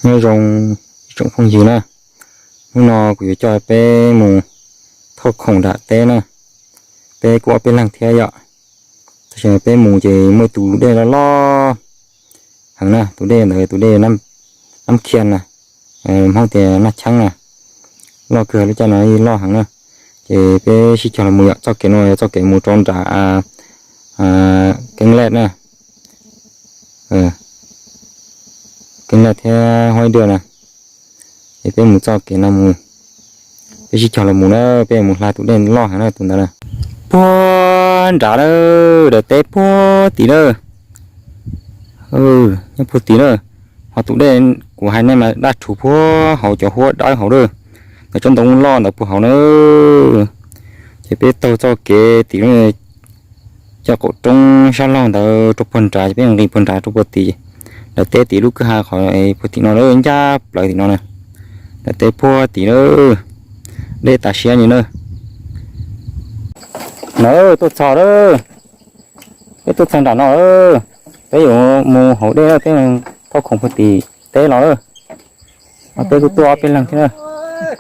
Nyob zoo ib tsoom phooj ywg na, hnub no kuv yuav coj peb mus thauj khoom nram teb na. Peb kuj ob peb leeg thiab yom. Tab sis peb mus ces muaj tus dej loj loj heev na, tus dej ntawd tus dej Nab Khiaj na, Hmoob tias Naj Cheeb na, loj kawg, lub caij no loj heev na. Ces peb sib cog los mus yom, txoj kev no yog txoj kev mus rau nram Keeb Laj na, Keeb Laj thiab Huaib Daj na. Ces peb mus txoj kev no mus, peb sib cog los mus na, peb mus hla tus dej loj heev na, tus ntawd na. Puag nrad lawm, daim teb puag tim lawm, nyob puag tim lawm. Ho tus dej kuv hais nej mas daj rhuv puag hauv cov huab dawb hauv lawm, ntawm tsob ntoo loj ntawd puag hauv na. Ces peb taug txoj kev tim lub cov qaum roob sab laug ntawd rau puag nrad, ces peb nqis puag nrad rau puag tim daim teb tim lub kwj ha qhov puag tim no lawm, ncaj plaws tim no na. Daim teb puag tim lawm, dej tas siab li na. Na, tuaj txog lawm, peb tuaj txog nram no lawm, peb yuav mus haus dej lawm, peb thauj khoom puag tim teb los lawm. Peb kuj tuaj ob peb leeg thiab na. Peb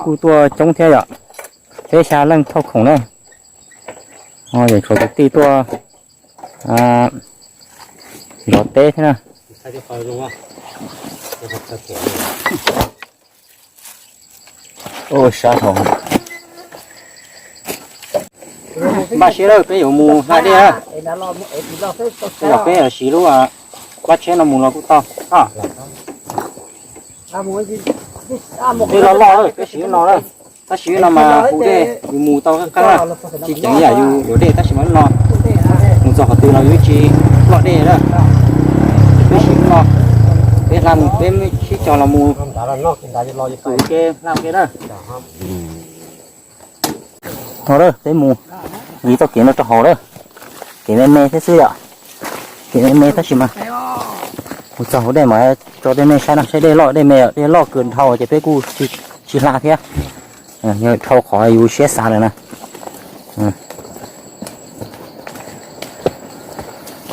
kuj tuaj coob thiab yom, peb xya leej thauj khoom na. Yog tshuav kwv tij tuaj zov teb thiab na. Npaj siab lawm, peb yuav mus hla dej na. Peb yuav siv lub plab tsheb no mus los kuj tau. Dej loj loj lawm, peb siv lub no lawm. Tab sis no mas hu dej yus mus tau qab qab, tsis ceev yam yus yuav dej, tab sis mas lub no mus txog qhov twg los yus tsis ploj dej na. Peb siv lub no, peb hla mus, peb sib cog los mus, tus ke hla ke na. No lawm, peb mus nqis txoj kev no rau hauv lawm. Kev me me thiab xwb yom, kev me me tab sis mas mus txog hauv dej mas tso tej nej saib no, saib dej loj, dej me, dej loj kawg dhau ces peb kuj tsis hla thiab, yog dhau qhov yus siab xav lawm na.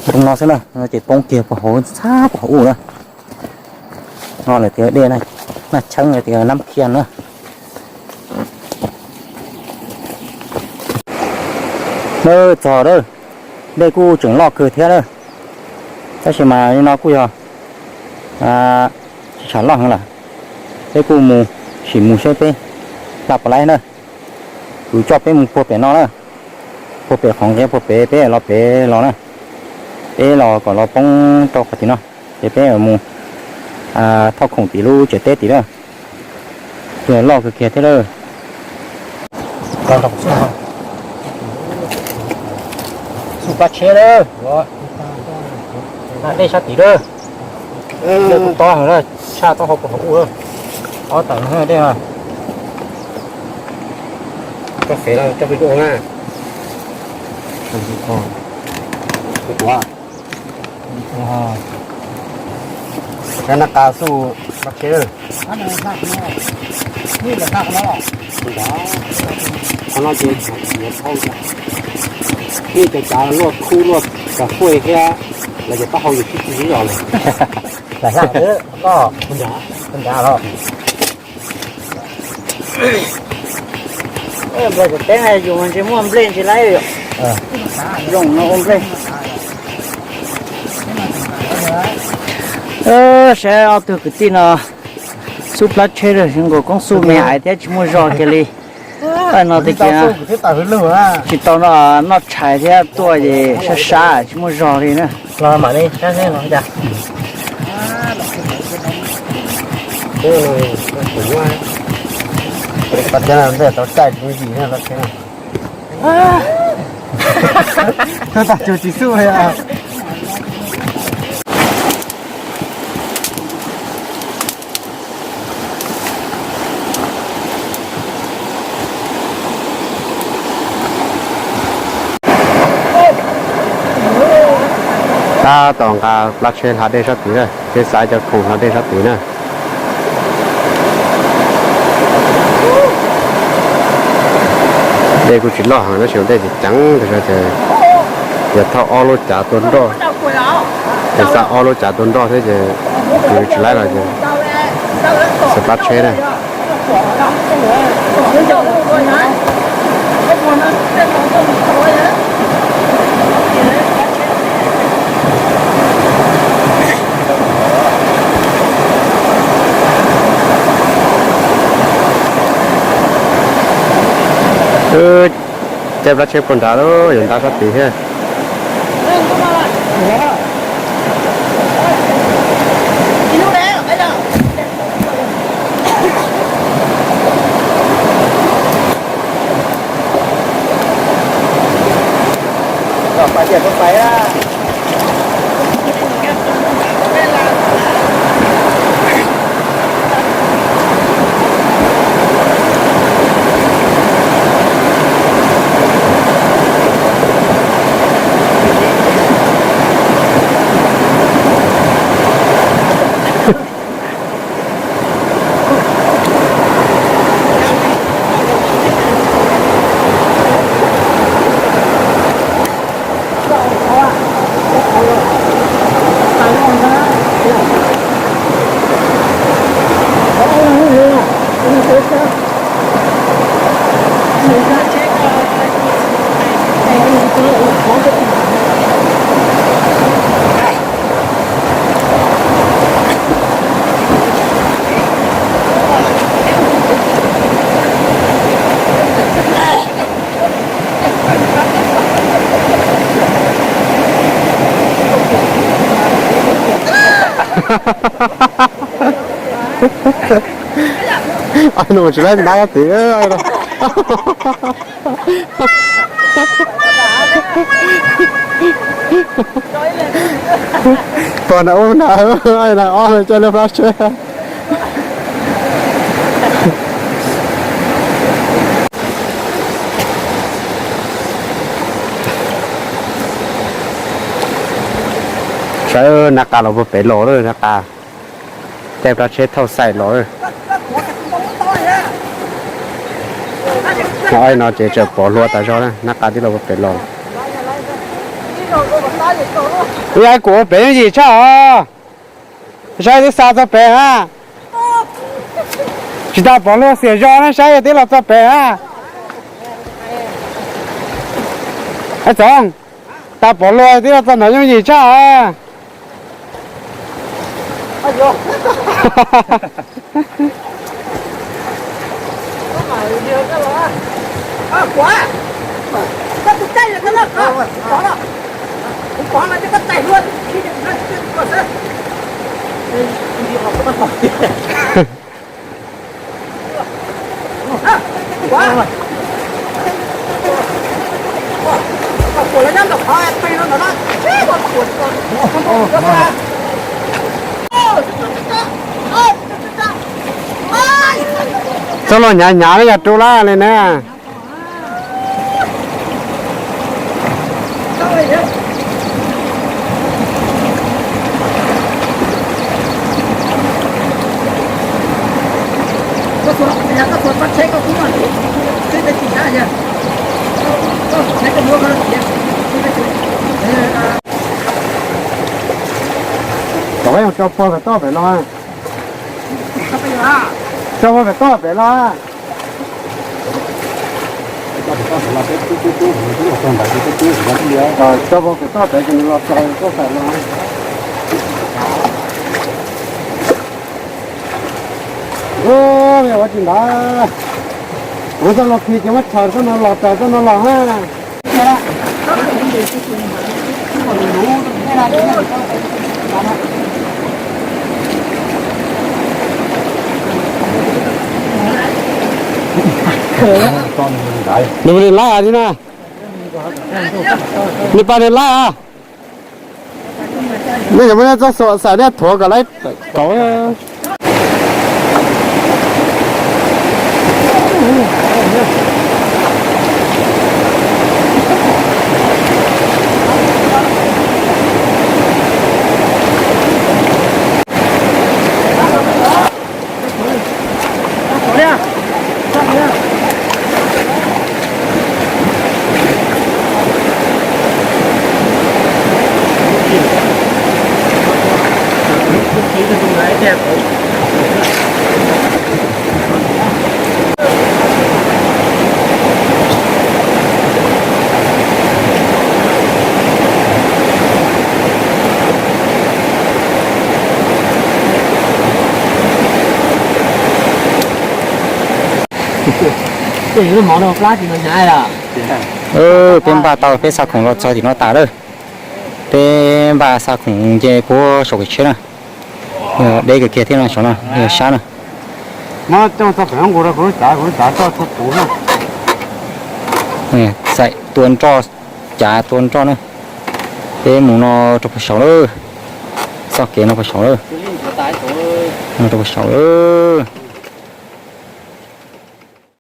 Zoo no xwb na, no ces poob kiag puag hauv, txhab puag hauv ub na. No lawm tias dej Naj Cheeb, lawm tias Nab Khiaj na. Nawb, txog lawm, dej kuj tseem loj kawg thiab lawm, tab sis mas li no kuj yog tsis tsham loj heev lawm. Peb kuj mus, sim mus seb peb hla puas laib na. Kuv coj peb mus puag pem no na, puag pem qhov nqes puag pem, peb los pem los na, peb los kom los poob rau qhov tim no, ces peb mus thauj khoom tim lub tsev teb tim na. Loj kawg kiag thiab lawm. Xub plab tsheb lawm, dej sab tim lawm. Dej kuj tob heev na, tshaj taub hau puag hauv ub. Ob tawm dej. Koj fev los coj peb tuaj ua na. Kab nab qa xub plab tsheb. Qhov no ces yuav thauj, ib cov cav luaj khub luaj kas fuaj thiab, lawv cov taub hau yus tib tsis zog lawm. Lam hla xwb koj, nrad los. Nplej teb yus mas ntshe muaj nplej ntsis laib yom. Zoo no ua nplej. Saib ob tug kwv tij no xub plab tsheb, zoo nkaus koob xub me aiv thiab tsis muaj zog kiag li. Paj no tias tsis tau noj tshais thiab tuaj ces sab sab tsis muaj zog li na. Tau caij tsis yim na. Tag tsuas tsis xub li. Tab tom nqa plab tsheb hla dej sab tid na, tsheb xaiv cov khoom hla dej sab tid na. Dej kuj tsis loj heev tab sis dej tseem ceev, yog thauj ob lub cav tuaj nroj. Ces xa ob lub cav tua nroj thiab ces nws tsis laib los ces xa plab tsheb na. Caij plab tsheb puag nrad lawm, yuav ntab sab tid thiab. Nws tsis laib ntab tid. Pog na ub na, na ob na coj lub plab tsheb. Saib nab qa los puag pem los lawm, nab qa caij plab tsheb thauj xaim los lawm. No ces tseem pom hlua tas zog na, nab qa twb los puag pem los. Ib yam kuv ua pem yooj yim tshaj os. Saib twb xa txog pem na. Tsis tas pom hlua xiam zog na, saib twb los txog pem na. Txoov, tas pom hlua twb los txog nov yooj yim tshaj os. Txhob los hnyav hnyav li yog rub lawm li na. Tov yog tso pog pem toj pem los. Tso pog pem toj pem los. Tso pog pem toj pem ces nws los txog toj pem los. Ua tsis ntawd, kuv txoj los khi ces muab tshaws txoj no los raws txoj no los na. Nws mus nws laib a, nws pab nws laib a. Nej cov muaj nej txoj xuam xaim nej thuav kom laib kauv. Peb npaj tau peb xa khoom los txog tim no tas lawm. Peb npaj xa khoom nce puag saum kev tsheb na. Deb kawg kiag thiab no, saum no yog sab na. Txaim tua nroj, cav tua nroj na. Peb mus no rau puag saum lawm. Txoj kev no puag saum lawm. No rau puag saum lawm.